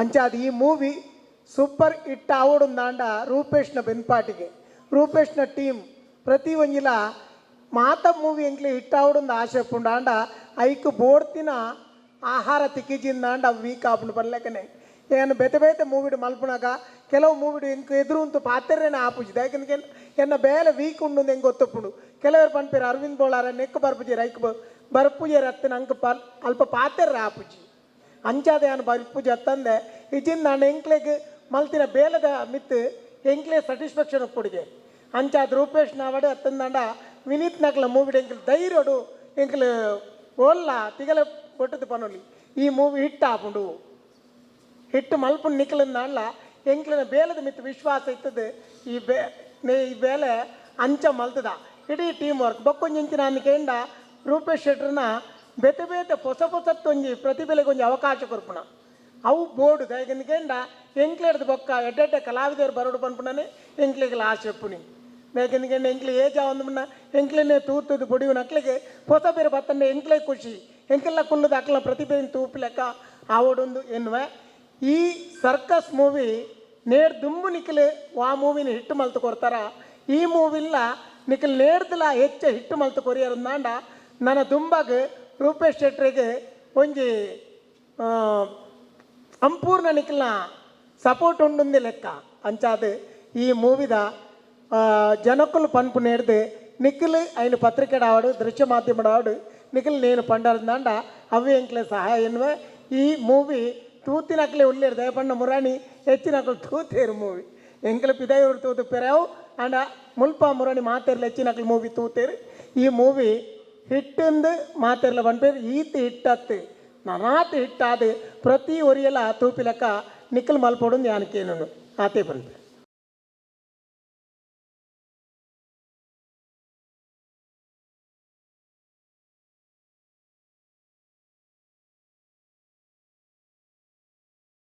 ಅಂಚಾದ್ ಈ movie super hit ಆವೊಡುಂದಾಂಡ ರೂಪೇಶ್ನ ಬೆನ್ಪಾಟಿಗೆ, ರೂಪೇಶ್ನ team ಪ್ರತಿ ಒಂಜಿಲ ಮಾತ ಮೂವಿ ಎಂಕ್ಲೆ ಹಿಟ್ ಆವೊಡುಂದು ಆಸೆ ಉಪ್ಪುಂಡು. ಆಂಡ ಐಕ್ ಬೋಡ್ತಿನ ಆಹಾರ ತಿಕ್ಕಿಜಿಂದಾಂಡ ಅವು ವೀಕ್ ಆಪುಂಡು ಪನ್ಲೆಕನೆ. ಏನ್ ಬೇತೆ ಬೇತೆ ಮೂವಿಡ್ ಮಲ್ಪುನಗ ಕೆಲವು ಮೂವಿಡ್ ಎಂಕ್ ಎದುರು ಉಂತು ಪಾತೆರ್ರೆನೆ ಆಪುಜಿ. ದಾಯೆಗ್? ಎನ್ನ ಬೇಲೆ ವೀಕ್ ಉಂಡು ಎಂಕ್ ಗೊತ್ತುಪ್ಪುಂಡು. ಕೆಲವರು ಪನ್ಪೆರ್, ಅರವಿಂದ್ ಬೋಳಾರ ನೆಕ್ ಬರ್ಪುಜೆರ್, ಐಕ್ ಬರ್ಪುಜೆರ್ ಅತ್ತ, ನಂಕ್ ಅಲ್ಪ ಪಾತೆರ್ರೆ ಆಪುಜಿ, ಅಂಚಾದ ಯಾನ್ ಬರ್ಪುಜಿ ಅತ್ತಂದೆ ಇಜಿಂದಾಂಡ ಎಂಕ್ಲೆಗ್ ಮಲ್ತಿನ ಬೇಲೆದ ಮಿತ್ತ್ ಎಂಕ್ಲೆ ಸ್ಯಾಟಿಸ್ಫ್ಯಾಕ್ಷನ್ ಉಪ್ಪುಡಿಗೆ. ಅಂಚಾದ್ ರೂಪೇಶ್ ನಾವಡ್ ಅತ್ತಂದಾಂಡ ವಿನೀತ್ ನಕ್ಲ ಮೂವಿಡ್ ಎಂಕ್ಲು ಧೈರ್ಯಡು ಎಂಕ್ಲು ಓಲ್ಲ ತಿಗಲೆ ಬೊಟ್ಟುದು ಪನೊಲಿ, ಈ ಮೂವಿ ಹಿಟ್ ಆಪುಂಡು, ಹಿಟ್ ಮಲ್ಪುಂಡು ನಿಕ್ಲಂದಾಂಡ್ಲ ಎಂಕ್ಲೆನ ಬೇಲೆದ ಮಿತ್ತ್ ವಿಶ್ವಾಸ ಇತ್ತದು. ಈ ಬೇಲೆ ಅಂಚ ಮಲ್ತದ ಇಡೀ ಟೀಮ್ ವರ್ಕ್. ಬೊಕ್ಕೊಂಜಿ ಇಂಚಿನ ಕೇಂಡ ರೂಪೇಶ್ ಶೆಟ್ರನ ಬೇತೆ ಬೇತೆ ಪೊಸ ಪೊಸತ್ತೊಂಜಿ ಪ್ರತಿಭೆಲೆಗ್ ಒಂಜಿ ಅವಕಾಶ ಕೊರ್ಪುನ ಅವು ಬೋಡು. ದಾಯೆಗ್ ಕೇಂಡ ಎಂಕ್ಲೆಡ್ದ್ ಬೊಕ್ಕ ಎಡ್ಡೆ ಎಡ್ಡೆ ಕಲಾವಿದೆರ್ ಬರೋಡು ಪನ್ಪುನನೆ ಎಂಕ್ಲೆಗ್ಲ ಆಸೆ ಉಪ್ಪುನಿ. ದಾಯೆಗ್ ಕೇಂಡ ಎಂಕ್ಲೆ ಏಜ್ ಆವೊಂದು ಮುನ್ನ ಎಂಕ್ಲೆನೆ ತೂತುದು ಬೊಡಿಯುನಕ್ಲೆಗ್ ಪೊಸ ಬೇರೆ ಬತ್ತಂಡ ಎಂಕ್ಲೆ ಖುಷಿ. ಎಂಕೆಲ್ಲ ಕುಲ್ಲುದು ಅಕ್ಲೆನ ಪ್ರತಿಭೆನ್ ತೂಪಿಲೆಕ್ಕ ಆವೊಡುಂದು ಎನ್ನುವೆ. ಈ ಸರ್ಕಸ್ ಮೂವಿ ನೇರ್ ದುಂಬು ನಿಕ್ಲು ವಾ ಮೂವಿನ ಹಿಟ್ ಮಲ್ತ್ ಕೊರ್ತಾರ, ಈ ಮೂವಿಲ್ಲ ನಿಕ್ಲು ನೇರ್ದಲ ಹೆಚ್ಚ ಹಿಟ್ ಮಲ್ತ್ ಕೊರಿಯರಂದಾಂಡ ನನ್ನ ದುಂಬಗ್ ರೂಪೇಶ್ ಶೆಟ್ರಿಗೆ ಒಂಜಿ ಸಂಪೂರ್ಣ ನಿಕ್ಲ್ನ ಸಪೋರ್ಟ್ ಉಂಡುಂದಿ ಲೆಕ್ಕ. ಅಂಚಾದ್ ಈ ಮೂವಿದ ಜನಕುಲು ಪನ್ಪು ನೇರ್ದು ನಿಕ್ಲು ಐನು ಪತ್ರಿಕೆಡ್ ಆವಡ್, ದೃಶ್ಯ ಮಾಧ್ಯಮಡ್ ಆವಡ್, ನಿಕ್ಲು ನೇನು ಪಂಡರಂದಾಂಡ ಅವೇ ಎಂಕ್ಲೆ ಸಹಾಯ ಎನ್ನುವೆ. ಈ ಮೂವಿ ತೂತಿನಕ್ಲೆ ಉಲ್ಲೇರು ದಯಪಣ್ಣ ಮುರಾಣಿ ಹೆಚ್ಚಿನಕ್ಲು ತೂತೇರು ಮೂವಿ. ಎಂಕ್ಲೆ ಪಿದಾಯೂರು ತೂತು ಪೆರಾವು ಆಂಡ ಮುಲ್ಪ ಮುರಾಣಿ ಮಾತೆರ್ಲ ಹೆಚ್ಚಿನಕ್ಲು ಮೂವಿ ತೂತೇರು. ಈ ಮೂವಿ ಹಿಟ್ಟಂದು ಮಾತೆರ್ಲ ಪನ್ಪೇರು. ಈತ್ ಹಿಟ್ಟತ್ತು ನನಾತ್ ಹಿಟ್ಟಾದ್ ಪ್ರತಿ ಒರಿಯಲ ತೂಪಿಲಕ್ಕ ನಿಕ್ಕಲ್ ಮಲ್ಪೊಡು ಯಾನ್ ಕೇನುನು ಆತೆ ಪನ್ಪೆ.